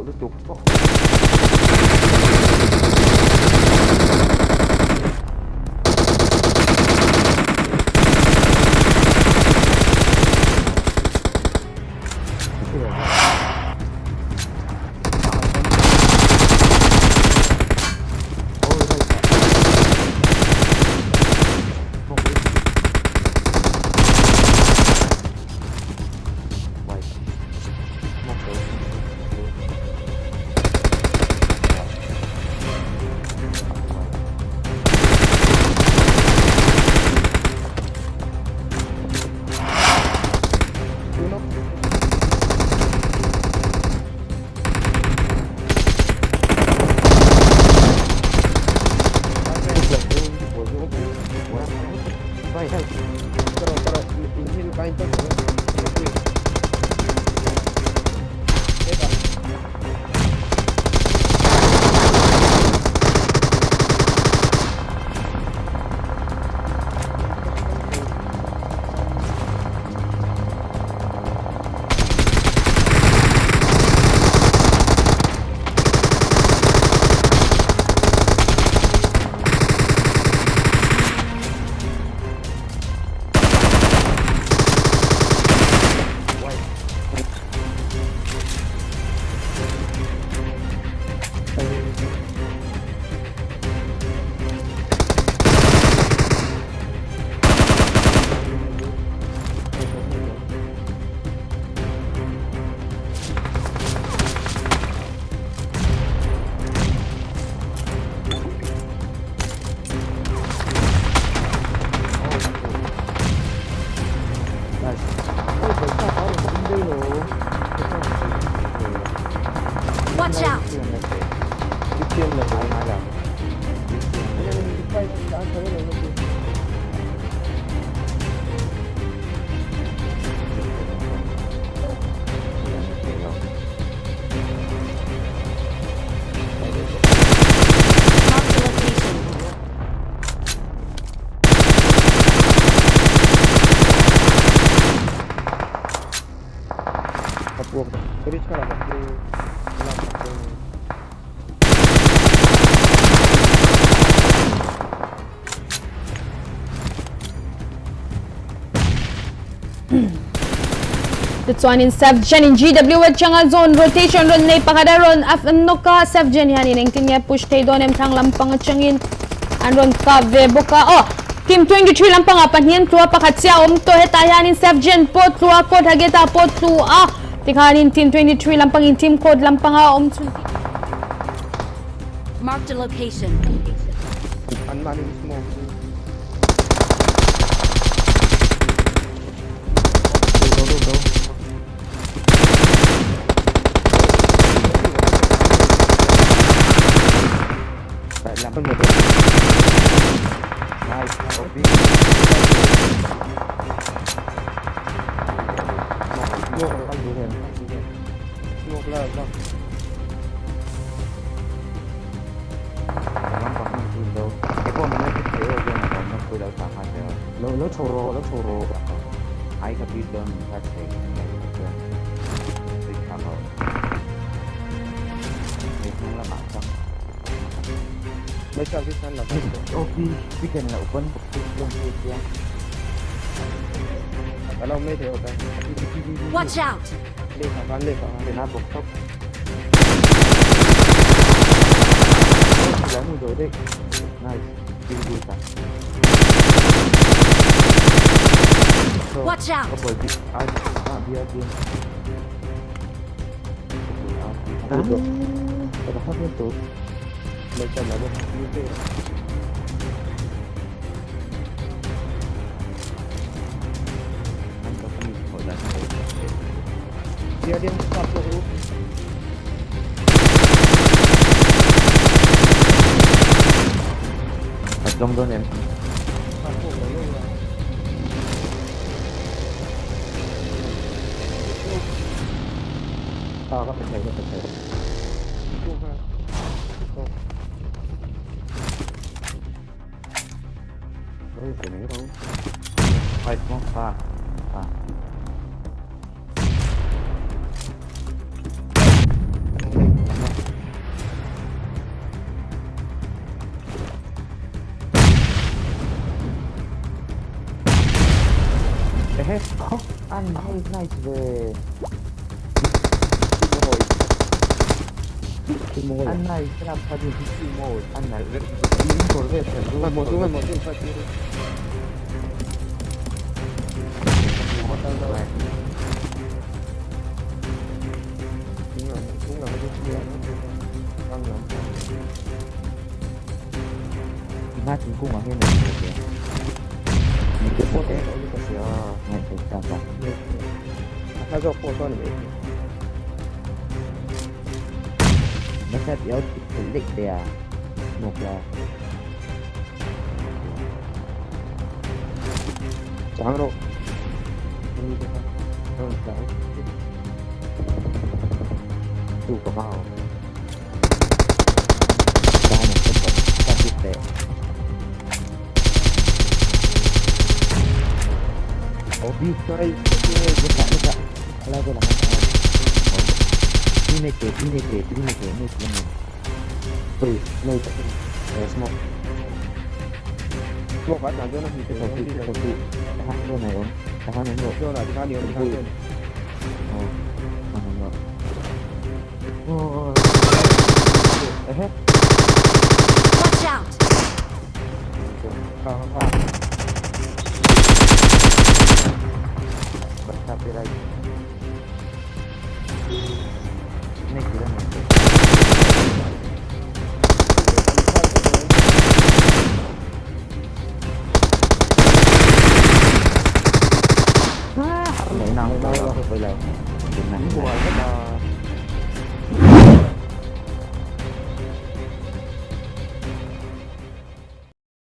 loh lutuk. Watch out! Mark the location. Tichuanin Sefgen in GW atanga zone rotation rawn nei pakhat a rawn a nawk a, Sefgen hianin engtin nge push thei dawn em thlang lampang atangin an rawn kap ve bawk a. Aw team 23 lampangah pahnih an tlu a, pakhat chiah a awm tawh hetah hianin Sefgen pawh tlu a, Code Hageta pawh tlu a, tikhanin team 23 lampangin team code lampanga awm chhun. Marked a location. Anmahni smoke. Go go go. Nice. OP. Smoke la la. Lo lo choro lo choro ai ka bi don ka thei cái thằng rồi mình không là bạn trong May sabi sa labas. OP weekend là open luôn kia Alam may tayo ka. Watch out! Le ka le ka. Việt Nam buộc tóc lấy một rồi đấy nice vui cả Watch out! Có bởi vì ai à bia bia Ada hak itu. May sa labas. Anh có cái gì gọi là Dia dia stop ko. Thật đông đơn em. Stop ko lo. À, có thể có thể. Ôi, cái này đâu. Phải không? À. À. An nice nice ve. An nice rap padi an nice. Ma thingkungah hian an hmu ve. Nasa tiaw lik te a smoke la. Chang rawh. Tu ka mau. Ta na ka ka ti te. Oh, bi. Luka luka. Ala ko lang. Ini ke ini ke ini ke ini ke. Tahan do này không? Tahan không do. Oh, tahan do. Oh. Eh. Watch out! Basta pira. Ini kira nih. Này nào đâu rồi lại.